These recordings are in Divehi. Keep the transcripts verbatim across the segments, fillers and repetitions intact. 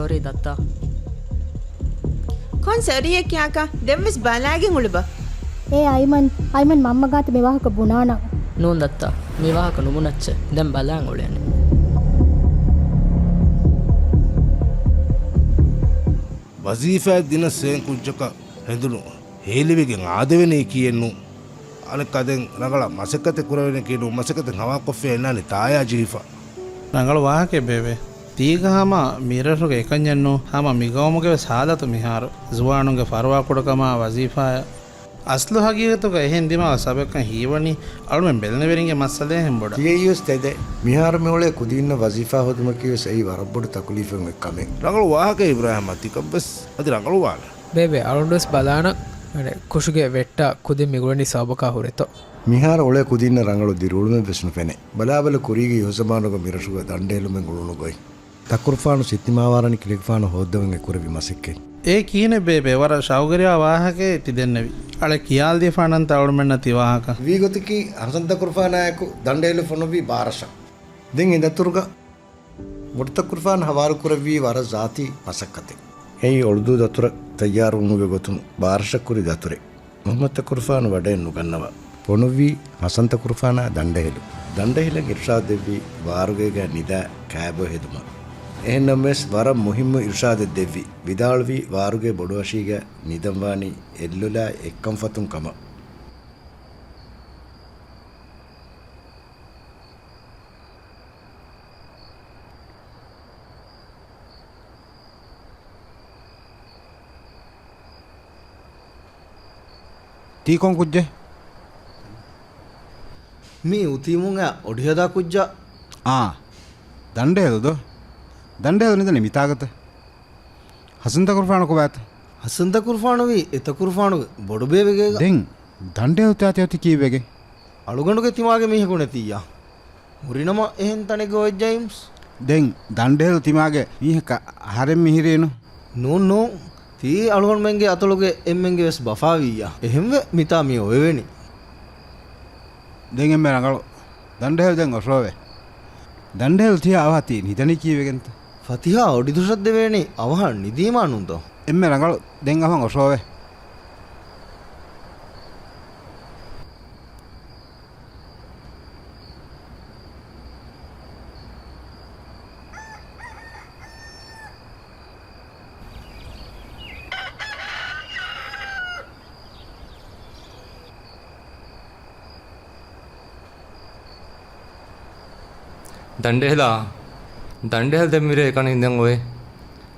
ސޮރީ ދައްތާ. ކޮން ސޮރީއެއް ކިޔާކަށް؟ ދެންވެސް ބަލާގެން އުޅުބަ. އޭ އައިމަން، އައިމަން މަންމަ ގާތު މި ވާހަކަ ބުނާނަން. ނޫން ދައްތާ، މި ވާހަކަ ނުބުނައްޗޭ. ދެން ބަލާން އުޅޭނެ. ވަޒީފާއެއް ދިނަ ސޭން ކުއްޖަކަށް ހެނދުނު ހޭލިވެގެން އާދެވެނީ ކީއެއްނު. އަނެއްކާ ދެން ރަނގަޅަށް މަސައްކަތެއް ކުރެވެނީކީ ނޫން، މަސައްކަތެއް ހަވާކޮށްފިއްޔާ އިންނާނީ ތާޔާ ޖެހިފަ. ރަނގަޅު ވާހަކައެއް ބޭބެ. ތީގަ ހަމަ މިރަށުގެ އެކަންޏެއްނޫން، ހަމަ މިގައުމުގެ ވެސް ހާލަތު މިހާރު. ޒުވާނުންގެ ފަރުވާކުޑަކަމާ ވަޒީފާއަށް. އަސްލު ހަގީގަތުގަ އެހެން ދިމާވާ ސަބަބެއްކަން ހީވަނީ އަޅުމެން ބެލެނިވެރިންގެ މައްސަލައެއް ހެން ބޮޑަށް. ތިޔައީވެސް ތެދެއް. މިހާރު މިއުޅޭ ކުދީންނަށް ވަޒީފާ ހޯދުމަކީވެސް އެއީ ވަރަށް ބޮޑު ތަކުލީފެއް އޮތް ކަމެއް. ރަނގަޅު ވާހަކައެއް އިބްރާހިމް، ތިކަންވެސް އަދި ރަނގަޅުވާނެ. ބޭބެ، އަޅުގަނޑުވެސް ބަލާނަން، ކުށުގެ ވެއްޓާ ކުދިން މިގުޅެނީ ސަބަބަކާ ހުރެތޯ. މިހާރު އުޅޭ ކުދީންނަށް ރަނގަޅު ދިރިއުޅުމެއްވެސް ނުފެނޭ. ބަލާބަލަ ކުރީގެ އިހުޒަމާނުގަ މިރަށުގަ ދަނޑެހިލުމެއް އުޅުނު ގޮތް. ތަކުރުފާނު ސިއްތިމާވާރަނި ކިލެގެފާނު ހޯއްދަވަން އެކުރެއްވި މަސައްކަތް. އޭ ކިހިނެއް ބޭބެ، ވަރަށް ޝައުގުވެރިވާ ވާހަކައެއް ތި ދެންނެވީ. އަޅެ ކިޔާލަދީފާނަންތަ އަޅުމެންނަށް ތި ވާހަކަ. ވީގޮތަކީ ހަސަން ތަކުރުފާނާއެކު ދަނޑެހިލު ފޮނުއްވީ ބާރަށަށް. ދެން އެ ދަތުރުގަ ބޮޑުތަކުރުފާނު ހަވާލުކުރެއްވީ ވަރަށް ޒާތީ މަސައްކަތެއް. އެއީ އުޅުދޫ ދަތުރަށް ތައްޔާރުވުމުގެ ގޮތުން ބާރަށަށް ކުރި ދަތުރެއް. މުހައްމަދު ތަކުރުފާނު ވަޑައެއް ނުގަންނަވާ. ފޮނުއްވީ ހަސަން ތަކުރުފާނާ ދަނޑެހިލު. ދަނޑެހިލަން އިރުޝާދު ދެއްވީ ވާރުގޭގަ ނިދާ ކާބޯ ހެދުމަށް. އެހެންނަމަވެސް ވަރަށް މުހިއްމު އިރުޝާދެއް ދެއްވި. ވިދާޅުވީ ވާރުގޭ ބޮޑުއަށީގަ ނިދަން ވާނީ އެއްލޮލާ އެއްކަންފަތުން ކަމަށް. ތީ ކޮން ކުއްޖެއް؟ މީ އުތީމުން އައި އޮޑިހަދާ ކުއްޖާ. އާ، ދަނޑެހެލު ދޯ؟ ދަނޑެހެލު ނިދަނީ މިތާގަތަ؟ ހަސަން ތަކުރުފާނު ކޮބާތަ؟ ހަސަން ތަކުރުފާނުވީ އެ ތަކުރުފާނުގެ ބޮޑުބޭބެގޭގަ. ދެން ދަނޑެހެލު ތާތި އޮތީ ކީއްވެގެ؟ އަޅުގަނޑުގެ ތިމާގެ މީހަކު ނެތިއްޔާ. ހުރިނަމަ އެހެން ތަނެއްގަ އޮވެއްޖައީމްސް. ދެން ދަނޑެހެލު ތިމާގެ މީހަކަށް އަހަރެން މިހިރީނު. ނޫން، ނޫން. ތީ އަޅުގަނޑުމެންގެ އަތޮޅުގެ އެންމެންގެ ވެސް ބަފާވިއްޔާ. އެހެންވެ މިތާ މި އޮވެވެނީ. ދެން އެންމެ ރަނގަޅު. ދަނޑެހެލު ދެން އޮށޯވޭ. ދަނޑެހެލު ތިޔަ އަވަހަށް ތި ނިދަނީ ކީއްވެގެންތަ؟ ފަތިހާ އޮޑިދޮށަށް ދެވޭނީ އަވަހަށް ނިދީމާ ނޫންތޯ؟ އެންމެ ރަނގަޅު. ދެން އަވަހަށް އޮށޯވޭ. ދަނޑެހެލާ، ދަނޑެހެލް ދެން މިރޭ އެކަނި ދެން އޮވޭ.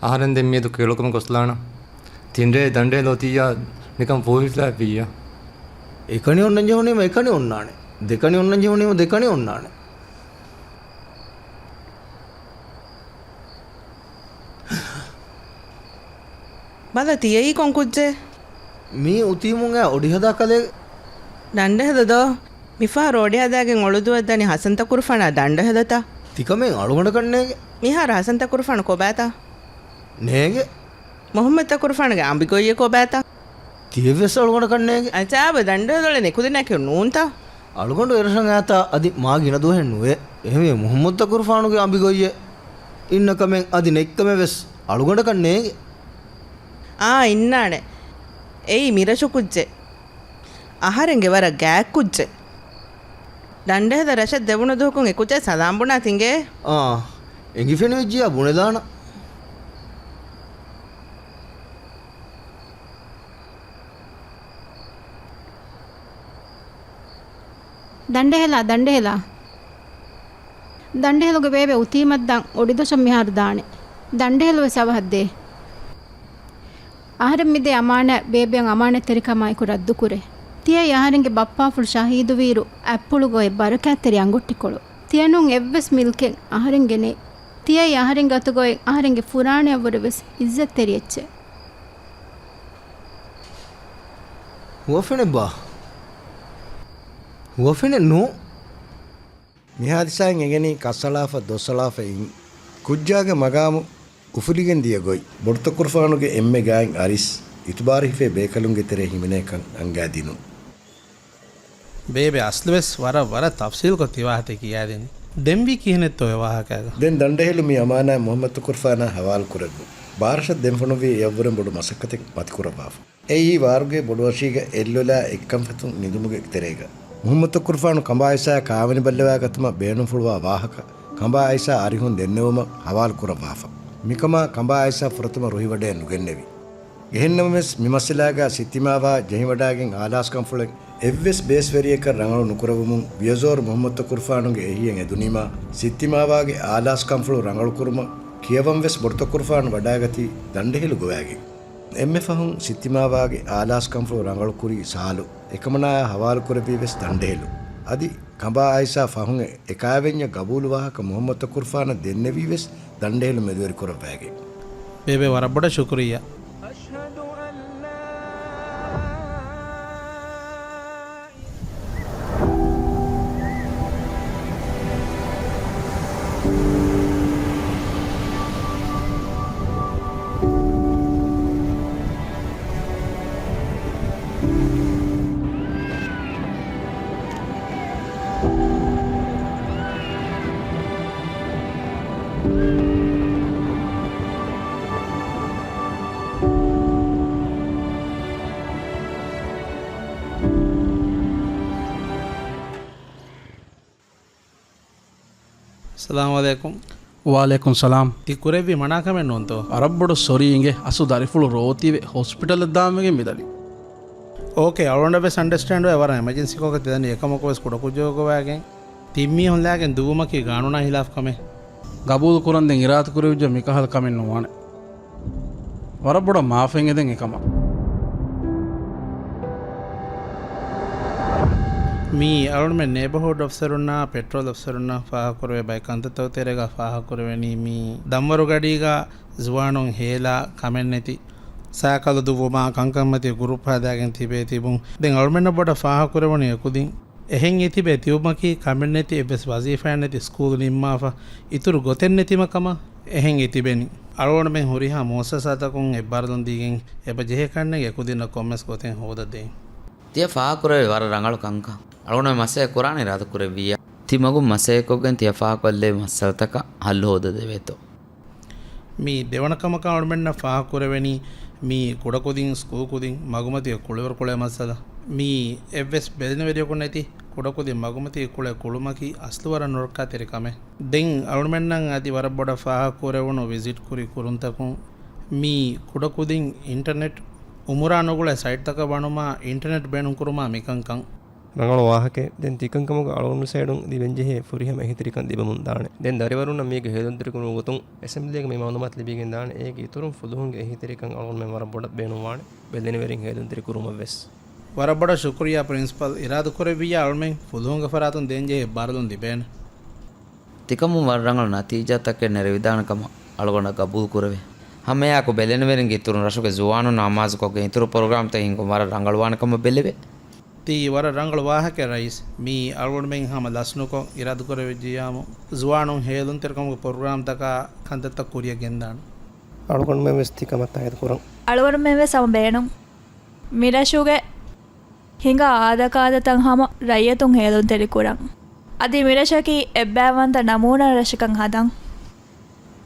އަހަރެން ދެން މިއަދު ކެޅުކަމެއް ގޮސްލާނަން. ތިން ރޭ ދަނޑެހެލް އޮތިއްޔާ ނިކަން ފޫހިފިލާފިއްޔާ. އެކަނި އޮންނަން ޖެހުނީމަ އެކަނި އޮންނާނެ. ދެކަނި އޮންނަން ޖެހުނީމަ ދެކަނި އޮންނާނެ. ބަލަ ތިޔައީ ކޮން ކުއްޖެއް؟ މީ އުތީމުން އައި އޮޑިހަދާ ކަލޭ. ދަނޑެހެލު ދޯ؟ މިފަހަރު އޮޑިހަދާގެން އޮޅުދުވަށްދަނީ ހަސަން ތަކުރުފާނާ ދަނޑެހެލަތާ؟ ތިކަމެއް އަޅުގަނޑަކަށް ނޭނގެ. މިހާރު ހަސަން ތަކުރުފާނު ކޮބާތާ؟ ނޭނގެ. މުހައްމަދު ތަކުރުފާނުގެ އަނބިގޮއްޔެއް ކޮބާތަ؟ ތިޔަވެސް އަޅުގަނޑަކަށް ނޭނގެ. އަޖާބު ދަނޑު ދޮޅެ ނިކުދިންނަކީ ނޫންތަ؟ އަޅުގަނޑު އެރަށަށް އައިތާ އަދި މާ ގިނަ ދުވަހެއް ނުވޭ. އެހެންވެ މުހައްމަދު ތަކުރުފާނުގެ އަނބިގޮއްޔެއް އިންނަ ކަމެއް އަދި ނެތްކަމެއް ވެސް އަޅުގަނޑަކަށް ނޭނގެ. އާ، އިންނާނެ. އެއީ މިރަށު ކުއްޖެއް. އަހަރެންގެ ވަރަށް ގާތް ކުއްޖެއް. ދަނޑެހެލަ ރަށަށް ދެވުނު ދުވަހަކުން އެ ކުއްޖާ ސަލާމް ބުނާ ތިނގޭ. އާ، އެނގިފެނިވެއްޖިޔާ ބުނެލާނަ. ދަނޑެހެލާ، ދަނޑެހެލާ. ދަނޑެހެލުގެ ބޭބެ އުތީމަށްދާން އޮޑިދޮށަށް މިހާރު ދާނެ. ދަނޑެހެލުވެސް އަވަހަށް ދޭ. އަހަރެން މިދޭ އަމާނާތް ބޭބެއަށް އަމާނާތްތެރިކަމާ އެކު ރައްދުކުރޭ. ތިޔައީ އަހަރެންގެ ބައްޕާފުޅު ޝަހީދުވިއިރު އަތްޕުޅުގައި ބަރަކާތްތެރި އަނގޮއްޓިކޮޅު. ތިޔަ ނޫން އެއްވެސް މިލްކެއް އަހަރެންގެ ނެތް. ތިޔައީ އަހަރެންގެ އަތުގައި އަހަރެންގެ ފުރާނަޔަށްވުރެ ވެސް އިއްޒަތްތެރި އެއްޗެއް. ހުވަފެނެއްބާ؟ ހުވަފެނެއް ނޫން. މި ހާދިސާއިން އެނގެނީ ކައްސަޅާފަ ދޮއްސަޅާފައިން ކުއްޖާގެ މަގާމު އުފުލިގެން ދިޔަ ގޮތް. ބޮޑުތަކުރުފާނުގެ އެންމެ ގާތް އަރިސް އިތުބާރު ހިފޭ ބޭކަލުންގެ ތެރޭ ހިމެނޭ ކަން އަންގާ ދިނުން. ބޭބެ އަސްލުވެސް ވަރަށް ވަރަށް ތަފްސީލްކޮށް ތި ވާހަކަ ކިޔާދިނީ. ދެންވީ ކިހިނެއްތޯ އެ ވާހަކައިގަ؟ ދެން ދަނޑެހިލު މި އަމާނާތް މުހައްމަދުތަކުރުފާނާ ހަވާލު ކުރެއްވުން. ބާރަށަށް ދެން ފޮނުއްވީ އެއަށްވުރެން ބޮޑު މަސައްކަތެއް މަތިކުރައްވާފަ. އެއީ ވާރުގެ ބޮޑުއަށީގަ އެއްލޮލާ އެއްކަންފަތުން ނިދުމުގެ ތެރޭގަ. މުހައްމަދުތަކުރުފާނު ކަނބާ އައިސާ ކާވެނި ބައްލަވާގަތުމަށް ބޭނުންފުޅުވާ ވާހަކަ، ކަނބާ އައިސާ އަރިހުން ދެންނެވުމަށް ހަވާލު ކުރައްވާފަ. މިކަމާ ކަނބާ އައިސާ ފުރަތަމަ ރުހިވަޑައެއް ނުގެންނެވި. އެހެންނަމަވެސް، މި މައްސަލާގަ ސިއްތިމާވާ ޖެހިވަޑާގެން އާލާސްކަންފުޅެއް އެއްވެސް ބޭސްވެރިޔަކަށް ރަނގަޅު ނުކުރެވުމުން ވިޔަޒޯރު މުހައްމަދުތަކުރުފާނުގެ އެހީއެއް އެދުނީމާ، ސިއްތިމާވާގެ އާލާސްކަންފުޅު ރަނގަޅުކުރުމަށް ކިޔަވަން ވެސް ބޮޑުތަކުރުފާނު ވަޑާގަތީ ދަނޑެހިލު ގޮވާގެން. އެންމެ ފަހުން ސިއްތިމާވާގެ އާލާސްކަންފުޅު ރަނގަޅުކުރީ ސާލު. އެކަމަނާއާ ހަވާލުކުރެއްވީ ވެސް ދަނޑެހިލު. އަދި ކަނބާ އައިސާ ފަހުން އެ ކާވެންޏަށް ގަބޫލު ވާހަކަ މުހައްމަދުތަކުރުފާނަށް ދެންނެވީ ވެސް ދަނޑެހިލު މެދުވެރި ކުރައްވާގެން. ބޭބެ، ވަރަށް ބޮޑަށް ޝުކުރިއްޔާ. ސަލާމް ޢަލައިކުމް. ވަޢަލައިކުމް ސަލާމް. ތި ކުރެއްވީ މަނާ ކަމެއް ނޫންތޯ؟ ވަރަށް ބޮޑު ސޮރީ އިނގޭ، އަސްލު ދަރިފުޅު ރޯތީވެ ހޮސްޕިޓަލަށް ދާން ވެގެން މިދަނީ. އޯކޭ، އަޅުގަނޑަށް ވެސް އަންޑަސްޓޭންޑް ވޭ ވަރަށް އެމަޖެންސީ ކޯކަށް ތި ދަނީ އެކަމަކު ވެސް ކުޑަކުއްޖަކު ގޮވާގެން. ތިން މީހުން ލާގެން ދުއްވުމަކީ ގާނޫނާ ހިލާފް ކަމެއް. ގަބޫލު ކުރަން ދެން އިރާދަކުރެވިއްޖެ މިކަހަލަ ކަމެއް ނުވާނެ. ވަރަށް ބޮޑަށް މާފެން އެދެން އެކަމަށް. މީ އަޅުގަނޑުމެން ނޭބަހުޑް އޮފިސަރުންނާ ޕެޓްރޯލް އޮފިސަރުންނާ ފާހަގަކުރެވޭ ބައެއް ކަންތައްތަކުގެ ތެރޭގަ ފާހަގަކުރެވެނީ މީ ދަންވަރުގަޑީގަ ޒުވާނުން ހޭލާ ކަމެއްނެތި ސައިކަލު ދުއްވުމާ ކަންކަންމަތީ ގުރޫޕް ހަދާގެން ތިބޭ ތިބުން. ދެން އަޅުގަނޑުމެންނަށް ބޮޑަށް ފާހަގަކުރެވުނީ އެކުދިން އެހެން އެތިބޭ ތިބުމަކީ ކަމެއްނެތި އެއްވެސް ވަޒީފާއެއް ނެތި ސްކޫލް ނިންމާފަ އިތުރު ގޮތެއް ނެތިމަ ކަމަށް އެހެން އެތިބެނީ. އަޅުގަނޑުމެން ހުރިހާ މުއައްސަސާތަކުން އެއްބާރުލުން ދީގެން އެބަ ޖެހޭ ކަންނޭނގެ އެކުދިންނަށް ކޮންމެސް ގޮތެއް ހޯދަދޭން. ތިޔަ ފާހަގަކުރެވޭ ވަރަށް ރަނގަޅު ކަންކަން. އަޅުގަނޑުމެން މަސައްކަތް ކުރާނީ އިރާދަކުރެއްވިއްޔާ. ތި މަގުން މަސައްކަތްކޮށްގެން ތިޔަ ފާހަގަކޮށްލެވޭ މައްސަލަތަކަށް ހައްލު ހޯދަދެވޭތޯ. މީ ދެވަނަ ކަމަކަށް އަޅުމެންނަށް ފާހަގަކުރެވެނީ، މީ ކުޑަކުދިން ސްކޫލް ކުދިން މަގުމަތީގެ ކުޅިވަރު ކުޅޭ މައްސަލަ. މީ އެއްވެސް ބެލެނިވެރިޔަކު ނެތި ކުޑަކުދިން މަގުމަތީގެ ކުޅޭ ކުޅުމަކީ އަސްލު ވަރަށް ނުރައްކާތެރި ކަމެއް. ދެން އަޅުމެންނަށް އަދި ވަރަށް ބޮޑަށް ފާހަގަކުރެވުނު ވިޒިޓް ކުރި ކުރުންތަކުން މީ ކުޑަކުދިން އިންޓަރނެޓް އުމުރާ ނުގުޅޭ ސައިޓްތަކަށް ވަނުމާ އިންޓަރނެޓް ބޭނުންކުރުމާ މިކަންކަން. ރަނގަޅު ވާހަކައެއް. ދެން ތިކަންކަމުގަ އަޅުގަނޑު ސައިޑުން ލިބެންޖެހޭ ފުރިހަމަ އެހީތެރިކަން ލިބެމުން ދާނެ. ދެން ދަރިވަރުންނަށް މީގެ ހޭލުންތެރިކުރުމުގެ ގޮތުން އެސެމްބްލީގެ މި މަޢުލޫމާތު ލިބިގެން ދާނެ. އޭގެ އިތުރުން ފުލުހުންގެ އެހީތެރިކަން އަޅުގަނޑުމެން ވަރަށް ބޮޑަށް ބޭނުންވާނެ ބެލެނިވެރިން ހޭލުންތެރި ކުރުމަށް ވެސް. ވަރަށް ބޮޑަށް ޝުކުރިއްޔާ ޕްރިންސިޕަލް. އިރާދަކުރެއްވިއްޔާ އަޅުމެން ފުލުހުންގެ ފަރާތުން ދޭންޖެހޭ އެއްބާރުލުން ލިބޭނެ. ތިކަމުން ވަރަށް ރަނގަޅު ނަތީޖާތަކެއް ނެރެވިދާނެ ކަމަށް އަޅުގަނޑަށް ގަބޫލު ކުރެވޭ. ހަމައެއާއެކު ބެލެނިވެރިންގެ އިތުރުން ރަށުގެ ޒުވާނުންނަށް އަމާޒުކޮށްގެން އިތުރު ޕްރޮގްރާމްތައް ހިންގުން ވަރަށް ރަނގަޅުވާނެ ކަމަށް ބެލެވޭ. ތީ ވަރަށް ރަނގަޅު ވާހަކައެއް ރައީސް. މީ އަޅުގަނޑުމެން ހަމަ ލަސްނުކޮށް އިރާދަކުރެވިއްޖިއްޔާމު، ޒުވާނުން ހޭލުންތެރިކަމުގެ ޕްރޮގްރާމްތަކާ ކަންތައްތައް ކުރިއަށް ގެންދާނެ. އަޅުގަނޑުމެން ވެސް ތިކަމަށް ތާއީދު ކުރަން. އަޅުގަނޑުމެން ވެސް ހަމަ ބޭނުން. މިރަށުގެ ހިނގާ އާދަކާދަތައް ހަމަ ރައްޔިތުން ހޭލުންތެރިކުރަން. އަދި މިރަށަކީ އެއްބައިވަންތަ ނަމޫނާ ރަށަކަށް ހަދަން.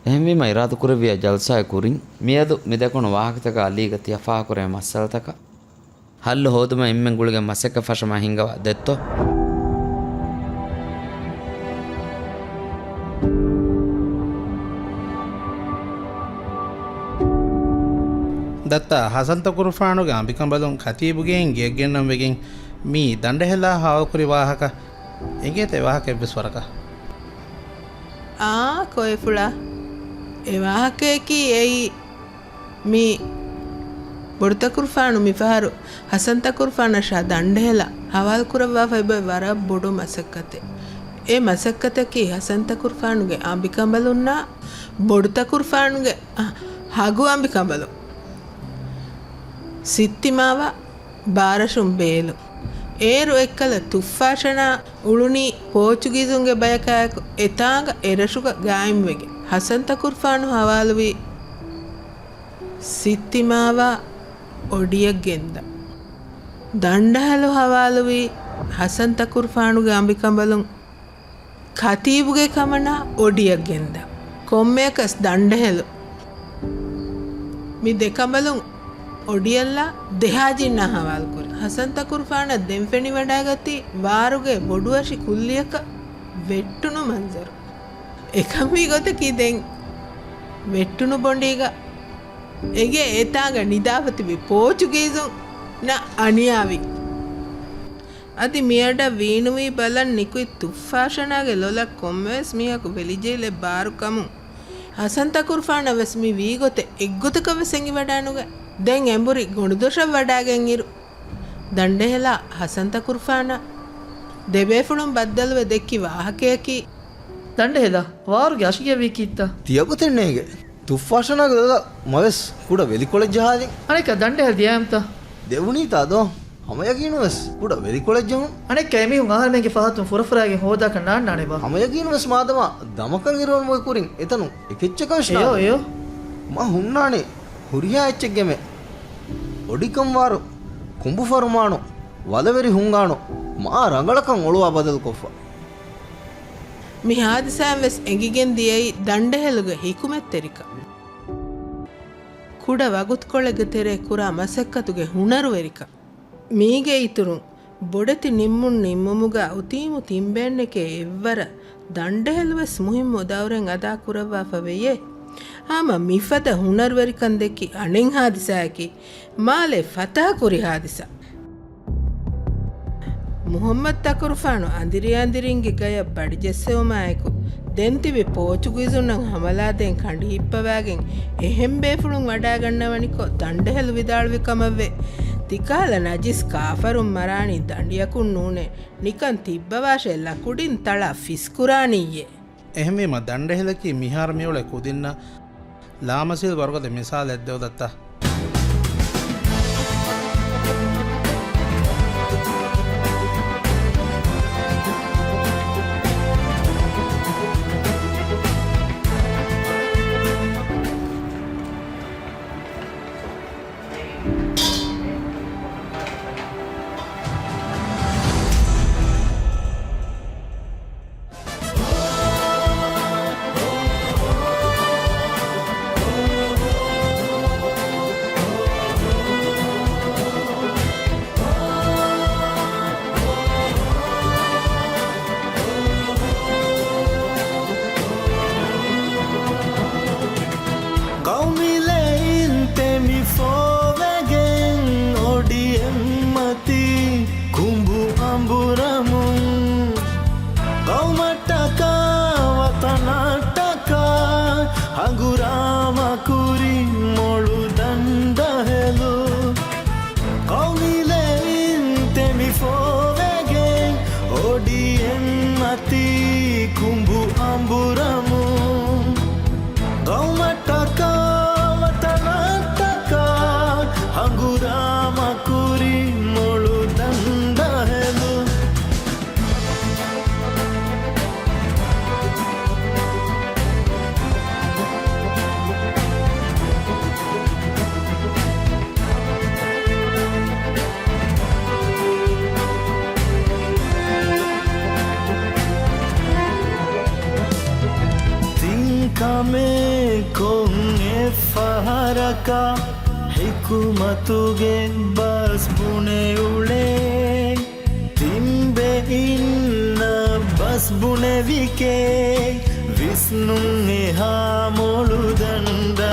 އެހެންވީމަ އިރާދަކުރެއްވިއްޔާ ޖަލްސާއެއް ކުރިން މިއަދު މި ދެކުނު ވާހަކަތަކާ އަލީގަ ތިޔަ ފާހަގަކުރެވޭ މައްސަލަތަކަށް ހައްލު ހޯދުމަށް އެންމެން ގުޅިގެން މަސައްކަތް ފަށަމާ ހިންގަވާ ދެއްތޯ؟ ދައްތާ ހަސަންތަކުރުފާނުގެ އަނބިކަނބަލުން ކަތީބުގެއިން ގެއަށް ގެންނަން ވެގެން މީ ދަނޑެހިލާ ހާލުކުރި ވާހަކަ. އެނގޭތަ އެ ވާހަކަ އެއްވެސް ވަރަކަށް؟ އާ، ކޮއެފުޅާ. އެ ވާހަކަޔަކީ އެއީ މި ބޮޑުތަކުރުފާނު މިފަހަރު ހަސަންތަކުރުފާނަށާ ދަނޑެހިލާ ހަވާލުކުރައްވާފައި އޮތް ވަރަށް ބޮޑު މަސައްކަތެއް. އެ މަސައްކަތަކީ ހަސަންތަކުރުފާނުގެ އަނބިކަނބަލުންނާ ބޮޑުތަކުރުފާނުގެ ހަގު އަނބިކަނބަލުން ސިއްތިމާވާ ބާރަށުން ބޭލުން. އޭރު އެއްކަލަ ތުއްފާށަނާ އުޅުނީ ޕޯޗުގީޒުންގެ ބަޔަކާއެކު އެތާނގަ އެރަށުގަ ގާއިމްވެގެން. ހަސަންތަކުރުފާނު ހަވާލުވީ ސިއްތިމާވާ އޮޑިއަށް ގެންދާ. ދަނޑަހަލު ހަވާލުވީ ހަސަންތަކުރުފާނުގެ އަނބިކަނބަލުން ކަތީބުގެ ކަމަނާ އޮޑިއަށް ގެންދާ. ކޮންމެއަކަސް ދަނޑެހެލު މި ދެ ކަނބަލުން އޮޑިއަށްލާ ދެ ހާޖީންނާ ހަވާލުކުރި. ހަސަން ތަކުރުފާނަށް ދެން ފެނިވަޑާގަތީ ވާރުގެ ބޮޑުއަށި ކުއްލިއަކަށް ވެއްޓުނު މަންޒަރު. އެކަންވީ ގޮތަކީ ދެން ވެއްޓުނު ބޮނޑީގަ އެގޭ އެތާނގަ ނިދާފަ ތިބި ޕޯޗުގީޒުންނަށް އަނިޔާވި. އަދި މިއަޑަށް ވީނުވީ ބަލަން ނިކުތް ތުއްފާޝަނާގެ ލޮލަށް ކޮންމެވެސް މީހަކު ވެލިޖެހިލެއް ބާރު ކަމުން، ހަސަން ތަކުރުފާނަށް ވެސް މި ވީގޮތެއް އެއްގޮތަކަށް ވެސް އެނގިވަޑާނުގަތް. ދެން އެނބުރި ގޮނޑުދޮށަށް ވަޑާގެން އިރު، ދަނޑެހެލާ ހަސަން ތަކުރުފާނަށް ދެބޭފުޅުން ބައްދަލުވެ ދެއްކި ވާހަކަޔަކީ، ދަނޑެހެލާ، ވާރުގެ އަށިގެއަށް ވީ ކީއްތަ؟ ތިޔަގޮތެއް ނޭނގެ. ތުއްފާޝަނާގެ ލޮލަށް މަވެސް ކުޑަ ވެލިކޮޅެއް ޖަހާލިން. އަނެއްކާ ދަނޑެހެލް ދިޔައިމްތަ؟ ދެވުނީތާ ދޯ؟ ހަމަޔަގީނުވެސް ކުޑަ ވެލިކޮޅެއް ޖެހުން. އަނެއްކާ އެމީހުން އަހަރެމެންގެ ފަހަތުން ފުރަފުރާގެން ހޯދާކަށް ނާންނާނެބާ؟ ހަމަޔަގީނުވެސް މާދަމާ ދަމަކަށް އިރުވަމުގެ ކުރިން އެތަނުން އެކެއްޗަކަށް ވެސް އެޔޯ، ނާންނާނެ. އެޔޯ. މަ ހުންނާނެ ހުރިހާ އެއްޗެއްގެމެ. އޮޑިކަންވާރު، ކުނބުފަރުމާނު، ވަލަވެރި ހުންގާނު، މާ ރަނގަޅަކަށް އޮޅުވާ ބަދަލުކޮށްފަ. މި ހާދިސާއިން ވެސް އެނގިގެން ދިޔައީ ދަނޑެހެލުގެ ހިކުމަތްތެރިކަން. ކުޑަ ވަގުތުކޮޅެއްގެ ތެރޭ ކުރާ މަސައްކަތުގެ ހުނަރުވެރިކަން. މީގެ އިތުރުން، ބޮޑެތި ނިންމުން ނިންމުމުގަ އުތީމު ތިންބޭންނެކޭ އެއްވަރަށް ދަނޑެހެލުވެސް މުހިއްމު ދައުރެއް އަދާ ކުރައްވާފަ ވެޔޭ. ހަމަ މިފަދަ ހުނަރުވެރިކަން ދެއްކި އަނެއް ހާދިސާއަކީ، މާލެ ފަތާ ކުރި ހާދިސާ. މުހައްމަދު ތަކުރުފާނު އަނދިރި އަނދިރިންގެ ގަޔަށް ބަޑިޖެއްސެވުމާއެކު، ދެން ތިބި ޕޯޗުގީޒުންނަށް ހަމަލާދޭން ކަނޑި ހިއްޕަވާގެން އެހެން ބޭފުޅުން ވަޑާގަންނަވަނިކޮށް، ދަނޑެހެލު ވިދާޅުވި ކަމަށްވެ، ތިކަހަލަ ނަޖިސް ކާފަރުން މަރާނީ ދަނޑިއަކުން ނޫނޭ، ނިކަން ތިއްބަވާށޭ ލަކުޑިން ތަޅާ ފިސްކުރާނީއޭ. އެހެންވީމަ، ދަނޑެހެލަކީ މިހާރު މިއުޅޭ ކުދިންނަށް ލާމަސީލް ވަރުގަދަ މިސާލެއް ދެއްވަދައްތަ؟ ގައުމީ ލެއިން ތެމި ފޯވެގެން އޮޑިއެއްމަތީ ކުނބު އަނބުރަމުން. ގައުމަށްޓަކާ ވަތަނަށްޓަކާ ހަނގުރާމަ ކުރި މޮޅު ދަނޑަހެލު. ގައުމީ ލެއިން ތެމި ފޯވެގެން އޮޑިއެއްމަތީ ކުނބު އަނބުރަމުން. ގައުމަށްޓަކާ ވަތަނަށްޓަކާ ހަނގުރާމަ ކުރި މޮޅު ދަނޑަހެލު. ތިން ކަމެއް ކޮން އެއްފަހަރަކަށް ހިކުމަތުގެ ބަސް ބުނެ އުޅޭ. ތިން ބެއިންނަށް ބަސް ބުނެވިކޭ ވިސްނުން އެހާ މޮޅު ދަނޑަ